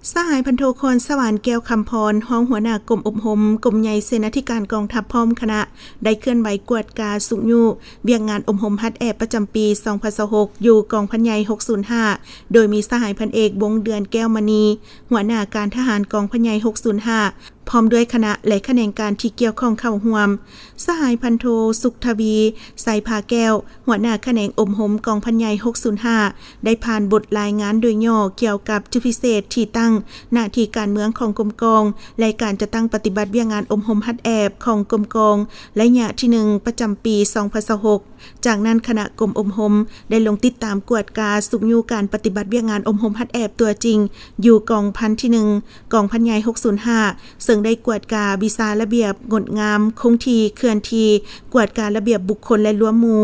ສະຫາຍພັນໂທ ຄອນສະຫວັນ ແກ້ວຄຳພອນ ຮອງຫົວໜ້າກົມອົບຮົມ ກົມໃຫຍ່ເສນາທິການກອງທັບ ພ້ອມຄະນະ ໄດ້ເຄື່ອນໄຫວກວດກາຊຸກຍູ້ວຽກງານອົບຮົມຫັດແອບປະຈຳປີສອງພັນຊາວຫົກ ຢູ່ກອງພັນໃຫຍ່ຫົກສູນຫ້າ ໂດຍມີສະຫາຍພັນເອກ ວົງເດືອນ ແກ້ວມະນີ ຫົວໜ້າການທະຫານກອງພັນໃຫຍ່ຫົກສູນຫ້າ ພ້ອມດ້ວຍຄະນະ ແລະ ຂະແໜງການທີ່ກ່ຽວຂ້ອງເຂົ້າຮ່ວມ. ສະຫາຍພັນໂທ ສຸກທະວີ ໄຊພາແກ້ວ ຫົວໜ້າຂະແໜງອົບຮົມກອງພັນໃຫຍ່ຫົກສູນຫ້າ ໄດ້ຜ່ານບົດລາຍງານໂດຍຫຍໍ້ກ່ຽວກັບຈຸດພິເສດທີ່ຕັ້ງ, ໜ້າທີ່ການເມືອງຂອງກົມກອງ ແລະ ການຈັດຕັ້ງປະຕິບັດວຽກງານອົບຮົມຫັດແອບຂອງກົມກອງ ໄລຍະທີໜຶ່ງ ປະຈຳປີສອງພັນຊາວຫົກ. ຈາກນັ້ນຄະນະກົມອົບຮົມໄດ້ລົງຕິດຕາມກວດກາຊຸກຍູ້ການປະຕິບັດວຽກງານອົບຮົມຫັດແອບຕົວຈິງ ຢູ່ກອງພັນທີໜຶ່ງ ກອງພັນໃຫຍ່ຫົກສູນຫ້າ ເຊິ່ງໄດ້ກວດກາວິຊາລະບຽບງົດງາມຄົງທີ່ເຄື່ອນທີ່, ກວດກາລະບຽບບຸກຄົນ ແລະ ລວມໝູ່,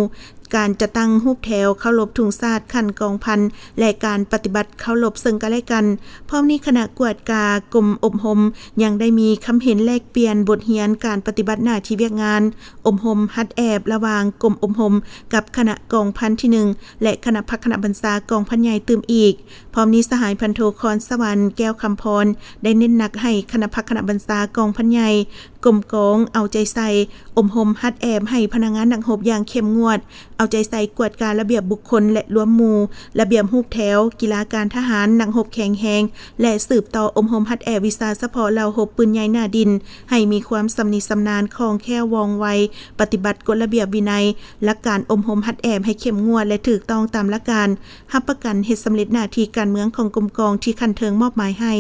ການຈັດຕັ້ງຮູບແຖວເຄົາລົບທຸງຊາດຂັ້ນກອງພັນ ແລະ ການປະຕິບັດເຄົາລົບເຊິ່ງກັນ ແລະ ກັນ. ພ້ອມນີ້ຄະນະກວດກາກົມອົບຮົມຍັງໄດ້ມີຄຳເຫັນແລກປ່ຽນບົດຮຽນການປະຕິບັດໜ້າທີ່ວຽກງານ ອົບຮົມຫັດແອບລະຫວ່າງກົມອົບຮົມກັບຄະນະກອງພັນທີໜຶ່ງ ແລະ ຄະນະພັກຄະນະບັນຊາກອງພັນໃຫຍ່ຕື່ມອີກ. ພ້ອມນີ້ສະຫາຍພັນໂທ ຄອນສະຫວັນ ແກ້ວຄຳພອນ ໄດ້ເນັ້ນໜັກໃຫ້ຄະນະພັກຄະນະບັນຊາກອງພັນໃຫຍ່ ກົມກອງເອົາໃຈໃສ່ອົບຮົມຫັດແອບໃຫ້ພະນັກງານນັກຮົບຢ່າງເຂັ້ມງວດ, ເອົາໃຈໃສ່ກວດກາລະບຽບບຸກຄົນ ແລະ ລວມໝູ່, ລະບຽບຮູບແຖວ, ກິລາການທະຫານ, ນັກຮົບແຂງແຮງ ແລະ ສືບຕໍ່ອົບຮົມຫັດແອບວິຊາສະເພາະເຫຼົ່າຮົບປືນໃຫຍ່ໜ້າດິນ ໃຫ້ມີຄວາມຊຳນິຊຳນານ, ຄ່ອງແຄ້ວ, ວ່ອງໄວ, ປະຕິບັດກົດລະບຽບວິໄນ, ຫຼັກການອົບຮົມຫັດແອບໃຫ້ເຂັ້ມງວດ ແລະ ຖືກຕ້ອງຕາມຫຼັກການ, ຮັບປະກັນເຮັດສຳເລັດໜ້າທີ່ການເມືອງຂອງກົມກອງທີ່ຂັ້ນເທິງມອບໝາຍໃຫ້.